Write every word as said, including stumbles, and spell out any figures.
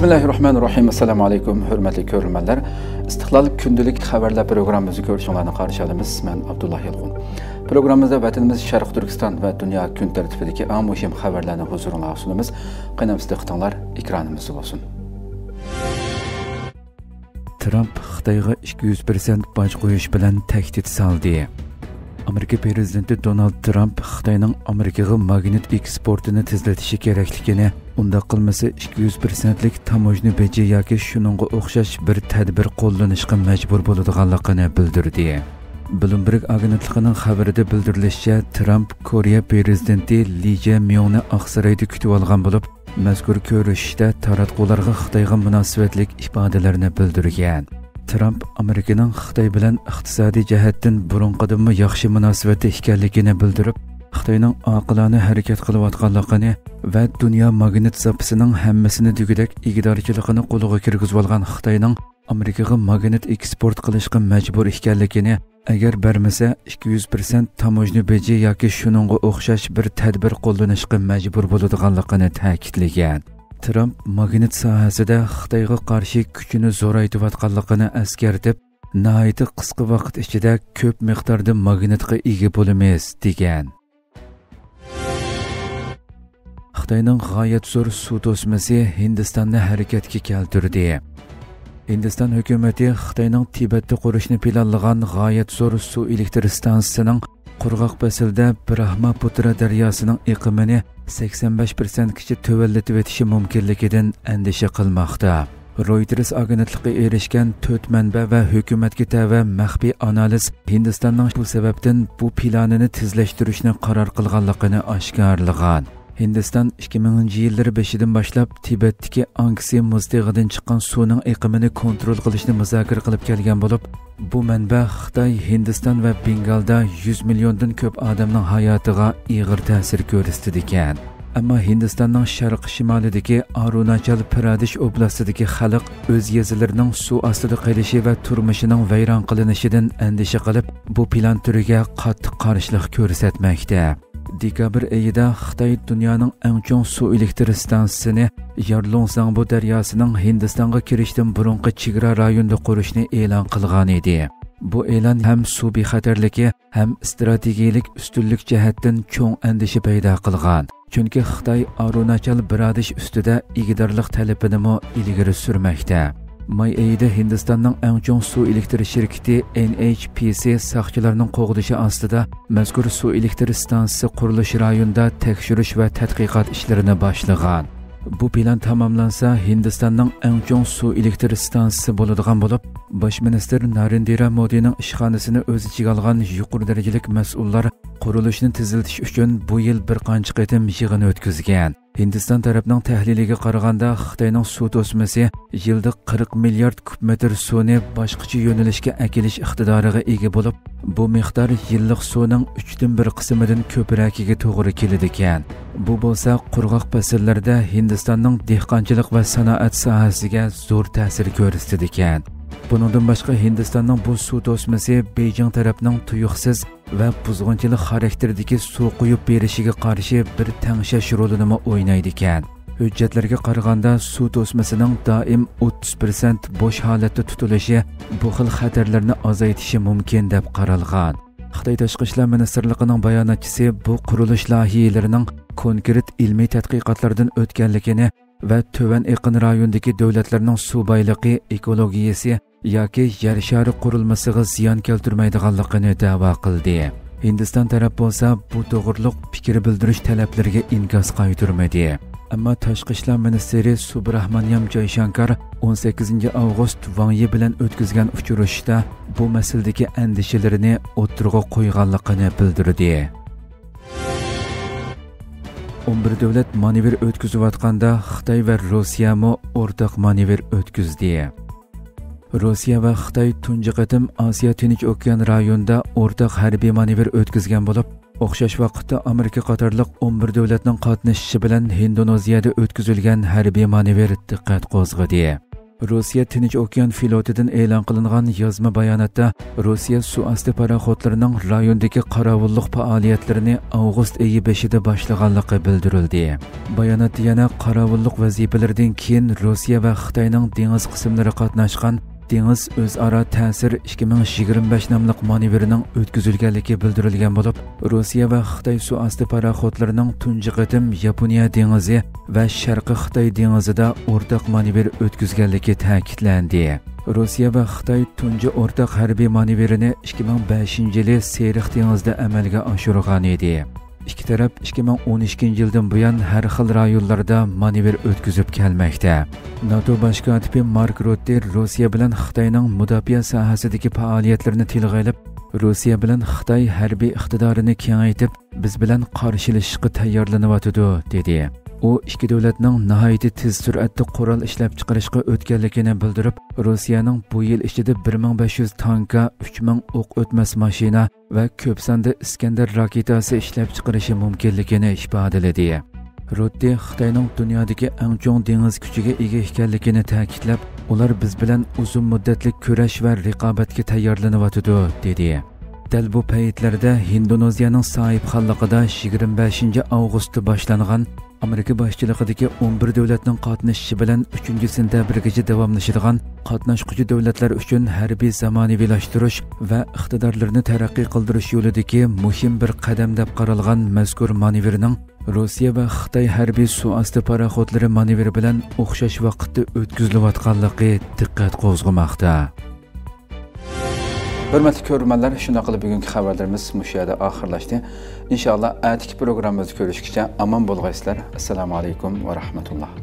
بىسمىللاھىررەھمانىررەھىم. ئەسسالامۇ ئەلەيكۇم، ھۆرمەتلىك كۆرۈرمەنلەر. ئىستىقلال كۈندىلىك خەۋەرلەر پروگراممىمىزنى كۆرۈشۈڭلارنى قارشى ئالىمىز. مەن ئابدۇللا يالقۇن. پروگراممىمىزدا ۋەتىنىمىز شەرقىي تۈركىستان ۋە دۇنيا كۈن تەرتىپىدىكى ئەڭ مۇھىم خەۋەرلەرنى ھۇزۇرۇڭلارغا سۇنىمىز. قېنى دىققىتىڭلار ئېكرانىمىزدا بولسۇن. ترامپ خىتايغا ئىككى يۈز پىرسەنت باج قويۇش بىلەن تەھدىت سالدى. ئامېرىكا پىرېزىدېنتى دونالد ترامپ خىتاينىڭ ئامېرىكىغا ماگنىت ئېكسپورتىنى تېزلىتىشى كېرەكلىكىنى، ئۇنداق قىلمىسا ئىككى يۈز پىرسەنتلىك تاموژنا بېجى ياكى شۇنىڭغا ئوخشاش بىر تەدبىر قوللىنىشقا مەجبۇر بولىدىغانلىقىنى بىلدۈردى. بلومبېرگ ئاگېنتلىقىنىڭ خەۋىرىدە بىلدۈرۈلۈشىچە، ترامپ كورېيە پىرېزىدېنتى لى جيەنمىڭنى ئاقسارايدا كۈتۈۋالغان بولۇپ، مەزكۇر كۆرۈشۈشتە تاراتقۇلارغا خىتايغا مۇناسىۋەتلىك ئىپادىلەرنى بىلدۈرگەن. ترامپ ئامېرىكىنىڭ خىتاي بىلەن ئىقتىسادىي جەھەتتىن بۇرۇنقىدىنمۇ ياخشى مۇناسىۋەتتە ئىكەنلىكىنى بىلدۈرۈپ، خىتاينىڭ ئاقىلانە ھەرىكەت قىلىۋاتقانلىقىنى ۋە دۇنيا ماگنىت زاپىسىنىڭ ھەممىسىنى دېگۈدەك ئىگىدارچىلىقىنى قولىغا كىرگۈزۈۋالغان خىتاينىڭ ئامېرىكىغا ماگنىت ئېكسپورت قىلىشقا مەجبۇر ئىكەنلىكىنى، ئەگەر بەرمىسە، ئىككى يۈز پىرسەنت تاموژنا بېجى ياكى شۇنىڭغا ئوخشاش بىر تەدبىر قوللىنىشقا مەجبۇر بولىدىغانلىقىنى تەكىتلىگەن. ترامپ ماگنىت ساھەسىدە خىتايغا قارشى كۈچىنى زورايتىۋاتقانلىقىنى ئەسكەرتىپ، ناھايىتى قىسقا ۋاقىت ئىچىدە كۆپ مىقداردا ماگنىتقا ئىگە بولىمىز، دېگەن. خىتاينىڭ غايەت زور سۇ توسمىسى ھىندىستاننى ھەرىكەتكە كەلتۈردى. ھىندىستان ھۆكۈمىتى خىتاينىڭ تىبەتتە قۇرۇشنى پىلانلىغان غايەت زور سۇ ئېلېكتر ستانسىسىنىڭ قۇرغاق پەسىلدە براھماپۇترا دەرياسىنىڭ ئېقىمىنى سەكسەن بەش پىرسەنتكىچە تۆۋەنلىتىۋېتىشى مۇمكىنلىكىدىن ئەندىشە قىلماقتا. رويتېرس ئاگېنتلىقى ئېرىشكەن تۆت مەنبە ۋە ھۆكۈمەتكە تەۋە مەخپىي ئانالىز ھىندىستاننىڭ بۇ سەۋەبتىن بۇ پىلانىنى تېزلەشتۈرۈشنى قارار قىلغانلىقىنى ئاشكارىلىغان. ھىندىستان ئىككى مىڭىنچى يىللىرى بېشىدىن باشلاپ تىبەتتىكى ئاڭكسى مۇزتېغىدىن چىققان سۇنىڭ ئېقىمىنى كونترول قىلىشنى مۇزاكىرە قىلىپ كەلگەن بولۇپ، بۇ مەنبە خىتاي، ھىندىستان ۋە بېنگالدا يۈز مىليوندىن كۆپ ئادەمنىڭ ھاياتىغا ئېغىر تەسىر كۆرسىتىدىكەن. ئەمما ھىندىستاننىڭ شەرقىي شىمالىدىكى ئارۇناچال پرادېش ئوبلاستىدىكى خەلق ئۆز يېزىلىرىنىڭ سۇ ئاستىدا قېلىشى ۋە تۇرمۇشىنىڭ ۋەيران قىلىنىشىدىن ئەندىشە قىلىپ، بۇ پىلان تۈرىگە قاتتىق قارشىلىق كۆرسەتمەكتە. دېكابىر ئېيىدا خىتاي دۇنيانىڭ ئەڭ چوڭ سۇ ئېلېكتر ستانسىسىنى يارلۇڭزاڭبۇ دەرياسىنىڭ ھىندىستانغا كىرىشتىن بۇرۇنقى چېگرا رايونىدا قۇرۇشنى ئېلان قىلغانىدى. بۇ ئېلان ھەم سۇ بىخەتەرلىكى، ھەم ئىستراتېگىيىلىك ئۈستۈنلۈك جەھەتتىن چوڭ ئەندىشە پەيدا قىلغان. چۈنكى خىتاي ئارۇناچال پرادېش ئۈستىدە ئىگىدارلىق تەلىپىنىمۇ ئىلگىرى سۈرمەكتە. ماي ئېيىدا ھىندىستاننىڭ ئەڭ چوڭ سۇ ئېلېكتر شىركىتى ئېن ئېيچ پىي سى ساقچىلارنىڭ قوغدىشى ئاستىدا مەزكۇر سۇ ئېلېكتر ستانسىسى قۇرۇلۇش رايونىدا تەكشۈرۈش ۋە تەتقىقات ئىشلىرىنى باشلىغان. بۇ پىلان تاماملانسا، ھىندىستاننىڭ ئەڭ چوڭ سۇ ئېلېكتر ستانسىسى بولىدىغان بولۇپ، باش مىنىستىر نارېندىرا مودىنىڭ ئىشخانىسىنى ئۆز ئىچىگە ئالغان يۇقىرى دەرىجىلىك مەسئۇللار قۇرۇلۇشنى تېزلىتىش ئۈچۈن بۇ يىل بىر قانچە قېتىم يىغىن ئۆتكۈزگەن. ھىندىستان تەرەپنىڭ تەھلىلىگە قارىغاندا، خىتاينىڭ سۇ توسمىسى يىلدا قىرىق مىليارد كۇب مېتىر سۇنى باشقىچە يۆنىلىشكە ئەكېلىش ئىقتىدارىغا ئىگە بولۇپ، بۇ مىقدار يىللىق سۇنىڭ ئۈچتىن بىر قىسمىدىن كۆپرەكىگە توغرا كېلىدىكەن. بۇ بولسا قۇرغاق پەسىللەردە ھىندىستاننىڭ دېھقانچىلىق ۋە سانائەت ساھەسىگە زور تەسىر كۆرسىتىدىكەن. بۇنىڭدىن باشقا، ھىندىستاننىڭ بۇ سۇ توسمىسى بېيجىڭ تەرەپنىڭ تۇيۇقسىز ۋە بۇزغۇنچىلىق خاراكتېرىدىكى سۇ قۇيۇپ بېرىشىگە قارشى بىر تەڭشەش رولىنىمۇ ئوينايدىكەن. ھۆججەتلەرگە قارىغاندا، سۇ توسمىسىنىڭ دائىم ئوتتۇز پىرسەنت بوش ھالەتتە تۇتۇلۇشى بۇ خىل خەتەرلەرنى ئازايتىشى مۇمكىن، دەپ قارالغان. خىتاي تاشقى ئىشلار مىنىستىرلىقىنىڭ باياناتچىسى بۇ قۇرۇلۇش لايىھىلىرىنىڭ كونكرېت ئىلمىي تەتقىقاتلاردىن ئۆتكەنلىكىنى ۋە تۆۋەن ئېقىن رايونىدىكى دۆلەتلەرنىڭ سۇ بايلىقى، ئېكولوگىيىسى ياكى يەر شارى قۇرۇلمىسىغا زىيان كەلتۈرمەيدىغانلىقىنى دەۋا قىلدى. ھىندىستان تەرەپ بولسا بۇ توغرۇلۇق پىكىر بىلدۈرۈش تەلەپلىرىگە ئىنكاس قايتۇرمىدى. ئەمما تاشقى ئىشلار مىنىستىرى سۇبراھمانيام جايشانكار ئون سەككىزىنچى ئاۋغۇست ۋاڭ يى بىلەن ئۆتكۈزگەن ئۇچرىشىشتا بۇ مەسىلىدىكى ئەندىشىلىرىنى ئوتتۇرىغا قويغانلىقىنى بىلدۈردى. ئون بىر دۆلەت مانېۋىر ئۆتكۈزۈۋاتقاندا، خىتاي ۋە روسىيەمۇ ئورتاق مانېۋىر ئۆتكۈزدى. روسىيە ۋە خىتاي تۇنجى قېتىم ئاسىيا تىنچ ئوكيان رايونىدا ئورتاق ھەربىي مانېۋىر ئۆتكۈزگەن بولۇپ، ئوخشاش ۋاقىتتا ئامېرىكا قاتارلىق ئون بىر دۆلەتنىڭ قاتنىشىشى بىلەن ھىندونېزىيەدە ئۆتكۈزۈلگەن ھەربىي مانېۋىر دىققەت قوزغىدى. روسىيە تىنچ ئوكيان فلوتىدىن ئېلان قىلىنغان يازما باياناتتا روسىيە سۇ ئاستى پاراخوتلىرىنىڭ رايوندىكى قاراۋۇللۇق پائالىيەتلىرىنى ئاۋغۇست ئېيى بېشىدا باشلىغانلىقى بىلدۈرۈلدى. باياناتتا يەنە قاراۋۇللۇق ۋەزىپىلىرىدىن كېيىن روسىيە ۋە خىتاينىڭ دېڭىز قىسىملىرى قاتناشقان دېڭىز ئۆزئارا تەسىر ئىككى مىڭ يىگىرمە بەش ناملىق مانېۋىرىنىڭ ئۆتكۈزۈلگەنلىكى بىلدۈرۈلگەن بولۇپ، روسىيە ۋە خىتاي سۇ ئاستى پاراخوتلىرىنىڭ تۇنجى قېتىم ياپونىيە دېڭىزى ۋە شەرقىي خىتاي دېڭىزىدا ئورتاق مانېۋىر ئۆتكۈزگەنلىكى تەكىتلەندى. روسىيە ۋە خىتاي تۇنجى ئورتاق ھەربىي مانېۋىرىنى ئىككى مىڭ بەشىنچى يىلى سېرىق دېڭىزدا ئەمەلگە ئاشۇرغان ئىدى. ئىككى تەرەپ ئىككى مىڭ ئون ئىككىنچى يىلدىن بۇيان ھەر خىل رايونلاردا مانېۋىر ئۆتكۈزۈپ كەلمەكتە. ناتو باش كاتىپى مارك رۇتتې روسىيە بىلەن خىتاينىڭ مۇداپىئە ساھەسىدىكى پائالىيەتلىرىنى تىلغا ئېلىپ، روسىيە بىلەن خىتاي ھەربىي ئىقتىدارىنى كېڭەيتىپ، بىز بىلەن قارشىلىشىشقا تەييارلىنىۋاتىدۇ، دېدى. ئۇ ئىككى دۆلەتنىڭ ناھايىتى تېز سۈرئەتتە قورال ئىشلەپچىقىرىشقا ئۆتكەنلىكىنى بىلدۈرۈپ، روسىيەنىڭ بۇ يىل ئىچىدە بىر مىڭ بەش يۈز تانكا، ئۈچ مىڭ ئوق ئۆتمەس ماشىنا ۋە كۆپ ساندا ئىسكەندەر راكېتاسى ئىشلەپچىقىرىشى مۇمكىنلىكىنى ئىپادىلىدى. رۇتتې خىتاينىڭ دۇنيادىكى ئەڭ چوڭ دېڭىز كۈچىگە ئىگە ئىكەنلىكىنى تەكىتلەپ، ئۇلار بىز بىلەن ئۇزۇن مۇددەتلىك كۈرەش ۋە رىقابەتكە تەييارلىنىۋاتىدۇ، دېدى. دەل بۇ پەيتلەردە ھىندونېزىيەنىڭ ساھىبخانلىقىدا يىگىرمە بەشىنچى ئاۋغۇستتا باشلانغان ئامېرىكا باشچىلىقىدىكى ئون بىر دۆلەتنىڭ قاتنىشىشى بىلەن ئۈچىنچى سېنتەبىرگىچە داۋاملىشىدىغان قاتناشقۇچى دۆلەتلەر ئۈچۈن ھەربىي زامانىۋىلاشتۇرۇش ۋە ئىقتىدارلىرىنى تەرەققىي قىلدۇرۇش يولىدىكى مۇھىم بىر قەدەم دەپ قارالغان مەزكۇر مانېۋىرنىڭ روسىيە ۋە خىتاي ھەربىي سۇ ئاستى پاراخوتلىرى مانېۋىرى بىلەن ئوخشاش ۋاقىتتا ئۆتكۈزۈلۈۋاتقانلىقى دىققەت قوزغىماقتا. ھۆرمەتلىك كۆرۈرمەنلەر، شۇنداق قىلىپ بۈگۈنكى خەۋەرلىرىمىز مۇشۇ يەردە ئاخىرلاشتى. ئىنشائاللا، ئەتىكى پروگراممىمىزدا كۆرۈشكىچە ئامان بولغايسىلەر. ئەسسالامۇ ئەلەيكۇم ۋە رەھمەتۇللا.